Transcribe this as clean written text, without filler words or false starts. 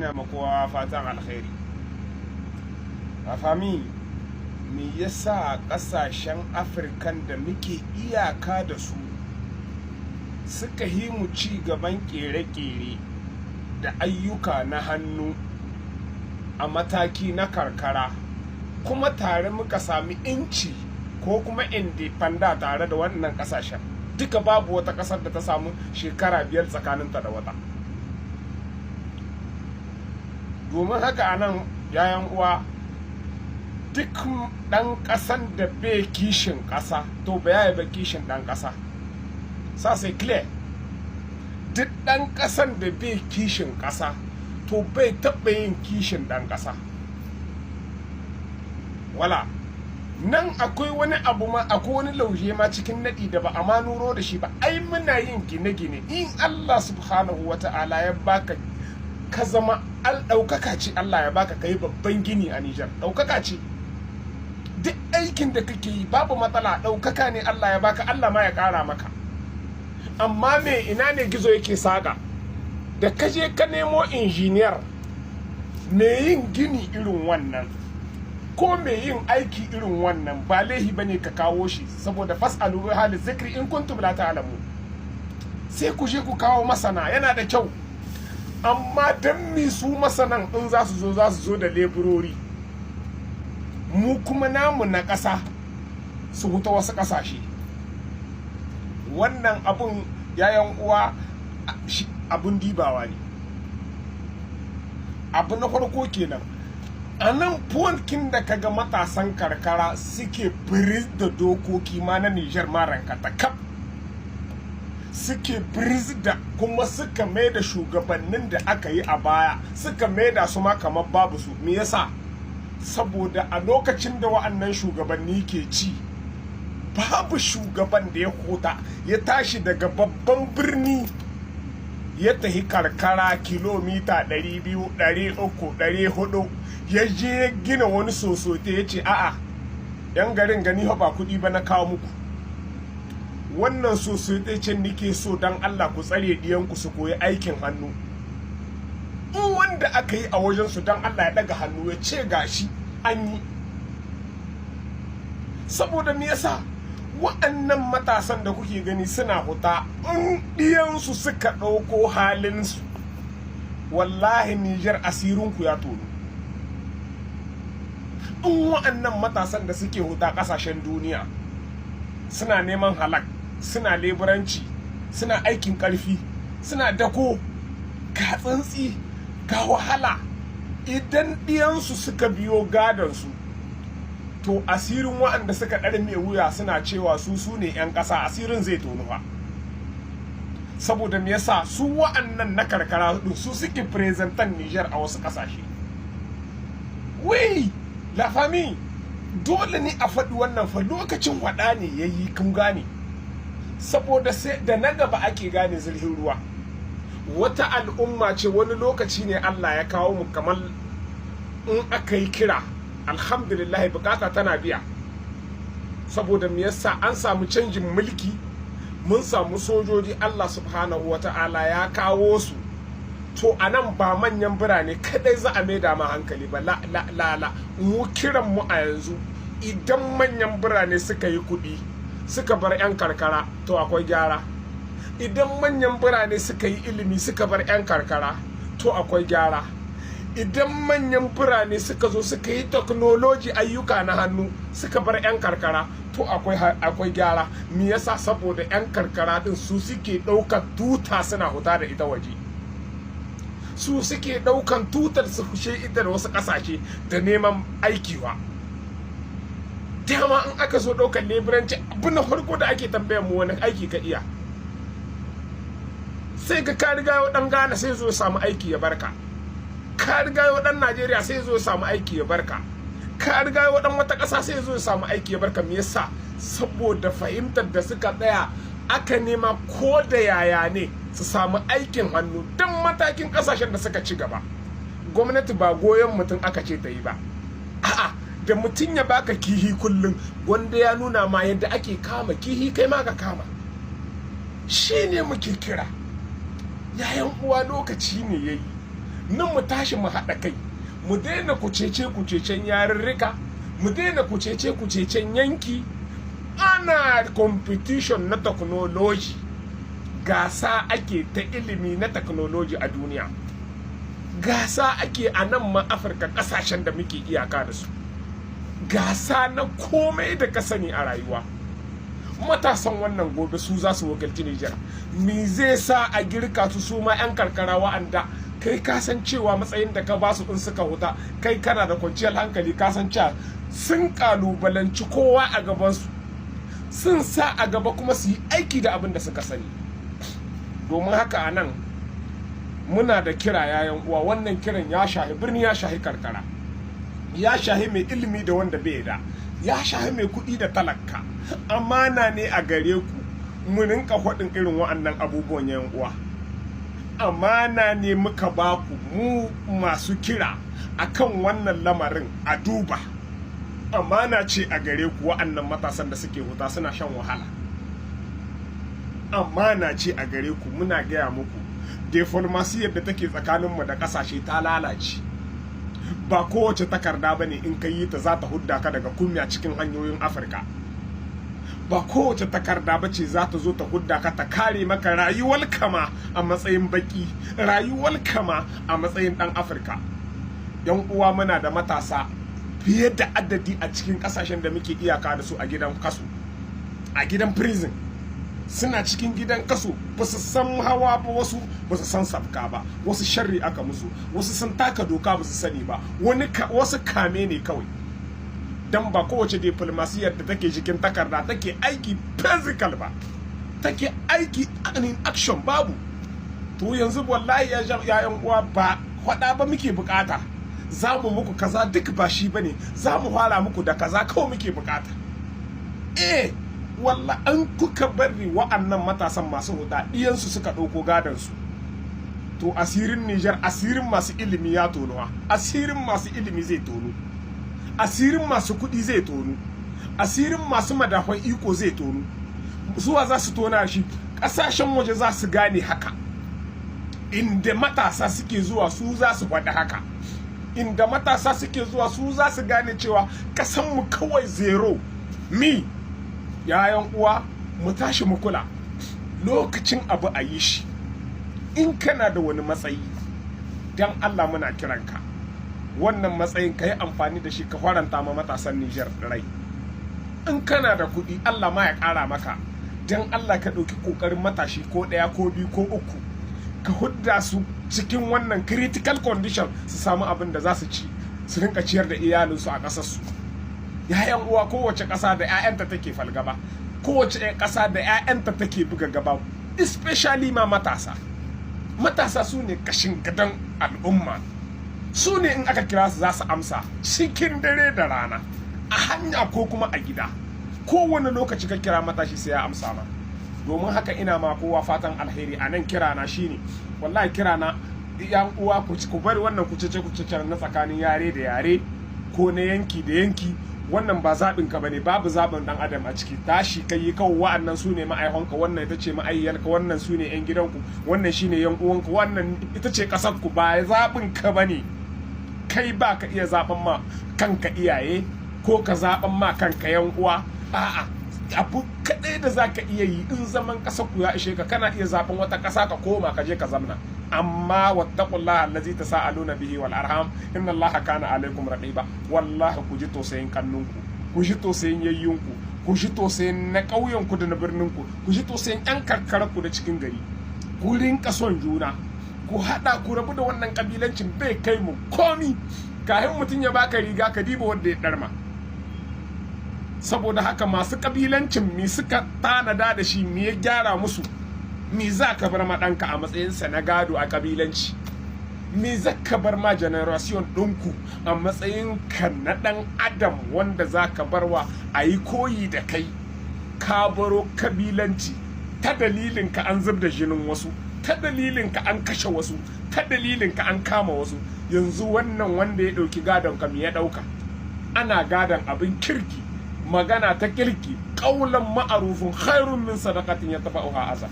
Ina ma kowa fatan alkhairi. La famille, me yasa kasashen Afirkan da muke iyaka da su suka yi mu ci gaban kere-kere da ayyuka na hannu a mataki na karkara, kuma tare muka sami inci ko kuma indépendance tare da wannan kasashen duka? Babu wata kasar da ta samu shekara 5 tsakaninta da wata. Domin haka a nan, yayan uwa, duk ɗan ƙasan da bai kishin ƙasa, to ba ya ba kishin ɗan ƙasa. Ça c'est clair. Duk ɗan ƙasan da bai kishin ƙasa, to bai taɓa yin kishin ɗan ƙasa. Wala nan akwai wani abu ma, akwai wani lauje ma cikin naɗi da ba a ma nuro da shi ba. Ai muna yin gine-gine. In Allah subhanahu wa ta'ala ya baka ka zama al ɗaukaka ce, Allah ya baka ka yi babban gini a Nijar, ɗaukaka ce. Duk aikin da kake yi babu matsala, ɗaukaka ne Allah ya baka, Allah ma ya ƙara maka. Amma me, ina ne gizo yake saƙa? Da ka je ka nemo injiniyar mai yin gini irin wannan ko mai yin aiki irin wannan, ba laihi bane ka kawo shi, saboda فاسألوا أهل الذكر إن كنتم لا تعلمون. Sai ku je ku kawo masana, yana da kyau. Amma dan mi su masanan in za su zo, za su zo da leburori, mu kuma namu na ƙasa su huta wasu ƙasashe? Wannan abun, yayan uwa, abun dibawa ne. Abu na farko kenan. A nan kin da kaga matasan karkara suke biris da dokoki ma na Nijar ma rankata kaf, suke biris da kuma suka mai da shugabannin da aka yi a baya, suka mai da su ma kamar babu su. Me yasa? Saboda a lokacin da wa'annan shugabanni ke ci, babu shugaban da ya kota ya tashi daga babban birni ya tafi karkara kilomita 200, 300, 400, ya je ya gina wani société, ya ce, "A'a, yan garin gani ba kuɗi ba na kawo muku, wannan société ce nike so, don Allah ku tsare diyanku su koyi aikin hannu." In wanda aka yi a wajensu, don Allah ya daga hannu ya ce gashi an yi. Saboda me yasa? Wa'annan matasan da kuke gani suna huta, in ɗiyansu suka ɗauko halinsu, wallahi Nijar asirinku ya tono. In wa'annan matasan da suke huta ƙasashen duniya suna neman halak, suna leburanci, suna aikin ƙarfi, suna dako, ga tsantsi, ga wahala, idan ɗiyansu suka biyo gadonsu, to asirin wa'anda suka ɗar mai wuya suna cewa su su ne 'yan ƙasa, asirin zai tonu fa. Saboda me yasa? Su wa'annan na karkara ɗin su suke représenter Niger a wasu ƙasashe. Wai la famille, dole ne a faɗi wannan fa, lokacin waɗa ne ya yi, kun gane? Saboda sai da na gaba ake gane zurfin ruwa. Wata al'umma ce, wani lokaci ne Allah ya kawo mu, kamar in aka yi kira, alhamdulillah, bukata tana biya. Saboda me yasa? An samu canjin mulki, mun samu sojoji, Allah subhanahu wata'ala ya kawo su. To a nan ba manyan birane kadai za a maida ma hankali ba. La la la la, mu kiran mu a yanzu, idan manyan birane suka yi kuɗi suka bar 'yan karkara, to akwai gyara. Idan manyan birane suka yi ilimi suka bar 'yan karkara, to akwai gyara. Idan manyan birane suka zo suka yi technology, ayyuka na hannu, suka bar 'yan karkara, to akwai gyara. Me yasa? Saboda 'yan karkara din su suke ɗaukar tuta suna huta da ita waje, su suke ɗaukan tutar su kushe ita da wasu ƙasashe da neman aikiwa. Dama in aka zo ɗaukar leburanci, abu na farko da ake tambayar mu, wani aiki ka iya? Sai ka riga yau dan Ghana sai zo samu aiki ya barka, ka riga yau dan Najeriya sai zo samu aiki ya barka, ka riga yau dan wata ƙasa sai zo samu aiki ya barka. Me yasa? Saboda fahimtar da suka tsaya aka nema ko da yaya ne su samu aikin hannu. Don matakin kasashen da suka ci gaba, gwamnati ba goyon mutum aka ce ta yi ba. A'a, da mutum ya baka kihi kullum, wanda ya nuna ma yadda ake kama kihi, kai ma ka kama. Shi ne muke kira, yayan uwa, lokaci ne yayi. Nan mu tashi mu haɗa kai, mu daina kucece kucecen yarurruka, mu daina kucece kucecen yanki. Ana competition na technology, gasa ake ta ilimi na technology a duniya, gasa ake a nan ma Afirka, kasashen da muke iyaka da su, gasa na komai da ka sani a rayuwa. Matasan wannan gobe su za su wakilci Nijar. Me zai sa a girka su, su ma 'yan karkara, wa'anda kai ka san cewa matsayin da ka ba su, in suka huta kai kana da kwanciyar hankali? Ka san cewa sun kalubalanci kowa a gabansu, sun sa a gaba kuma su yi aiki da abin da suka sani. Domin haka a nan muna da kira, yayan uwa. Wannan kiran ya shahi birni, ya shahi karkara, ya shahi mai ilimi da wanda bai da, ya shahi mai kuɗi da talaka. Amana ne a gare ku mu rinka faɗin irin wa'annan abubuwan. Yan uwa, amana ne muka ba ku, mu masu kira akan wannan lamarin a duba. Amana ce a gare ku. Wa'annan matasan da suke huta suna shan wahala, amana ce a gare ku. Muna gaya muku, diflomasiyyar da take tsakaninmu da kasashe ta lalace. Ba kowace takarda ba ne in ka yi ta za ta hudda ka daga kunya cikin hanyoyin Afirka. Ba kowace takarda ba ce za ta zo ta hudda ka, ta kare maka rayuwar kama a matsayin baki, rayuwar kama a matsayin dan Afirka. Yan uwa, muna da matasa fiye da adadi a cikin kasashen da muke iyaka da su a gidan kasu, a gidan prison. Suna cikin gidan kaso, ba su san hawa ba, wasu ba su san sabka ba, wasu sharri aka musu, wasu sun taka doka ba su sani ba, wani wasu kame ne kawai. Dan ba kowace diplomasiyar da take jikin takarda take aiki physical ba, take aiki in action, babu. To yanzu wallahi, ya yan uwa, ba faɗa ba muke bukata, za mu muku kaza, duk ba shi bane. Za mu fara muku da kaza kawai muke bukata. Eh walla, an kuka bari wa'annan matasan masu huta, ɗiyansu suka ɗauko gadonsu, to asirin Nijar, asirin masu ilimi ya tonuwa, asirin masu ilimi zai tono, asirin masu kuɗi zai tonu, asirin masu madafan iko zai tonu. Zuwa za su tona shi, ƙasashen waje za su gane haka. Inda matasa suke zuwa, su za su faɗi haka. Inda matasa suke zuwa, su za su gane cewa ƙasanmu kawai zero mi. Yayan uwa, mu tashi mu kula, lokacin abu a yi shi. In kana da wani matsayi, dan Allah muna kiranka, wannan matsayin ka yi amfani da shi ka faranta ma matasan Nijar rai. In kana da kuɗi, Allah ma ya ƙara maka, dan Allah ka ɗauki ƙoƙarin matashi ko ɗaya ko biyu ko uku, ka hudda su cikin wannan critical condition, su samu abin da za su ci, su rinka ciyar da iyalinsu a ƙasarsu. Yayan uwa, kowace ƙasa da 'ya'yanta take falgaba, kowace ƙasa da 'ya'yanta take buga gaba, especially ma matasa. Matasa su ne kashin gadon al'umma, su ne in aka kira su za su amsa cikin dare da rana, a hanya ko kuma a gida. Kowane lokaci ka kira matashi, sai ya amsa ma. Domin haka ina ma kowa fatan alheri. A nan kirana shine, wallahi kirana, yan uwa, ku bari wannan kucece kucece na tsakanin yare da yare ko na yanki da yanki. Wannan ba zaɓin ka bane, babu zaɓin ɗan adam a ciki. Tashi kai yi kawai, wa'annan su ne ma'aikanka, wannan ita ce ma'ayyarka, wannan su ne yan gidanku, wannan shine yan uwanku, wannan ita ce ƙasar ku. Ba zaɓin ka bane. Kai ba ka iya zaɓen ma kanka iyaye ko ka zaɓen ma kanka yan uwa. A'a, abu kaɗai da za ka iya yi, in zaman ƙasar ku ya ishe ka, kana iya zaɓen wata ƙasa ka koma ka je ka zamna. Amma wattaqullaha allazi tasaaluna bihi wal arham inna Allaha kana alaikum raqiba. Wallahi ku ji tausayin kannunku, ku ji tausayin yayyunku, ku ji tausayin na ƙauyen ku da na birnin ku, ku ji tausayin ƴan karkarar ku da cikin gari. Ku rinka son juna, ku haɗa, ku rabu da wannan kabilancin, bai kai mu komi. Kahin mutum ya baka riga, ka diba wanda ya ɗarma. Saboda haka masu kabilancin, mi suka tanada da shi? Mi ya gyara musu? Mi za ka bar ma ɗanka a matsayinsa na gado a kabilanci? Mi za ka bar ma generation ɗinku a matsayin ka na ɗan adam wanda za ka barwa a yi koyi da kai? Ka baro kabilanci, ta dalilin ka an zub da jinin wasu, ta dalilin ka an kashe wasu, ta dalilin ka an kama wasu. Yanzu wannan wanda ya ɗauki gadon ka, me ya ɗauka? Ana gadon abin kirki, magana ta kirki, qaulan ma'arufin khairun min sadaqatin yatba'uha aza.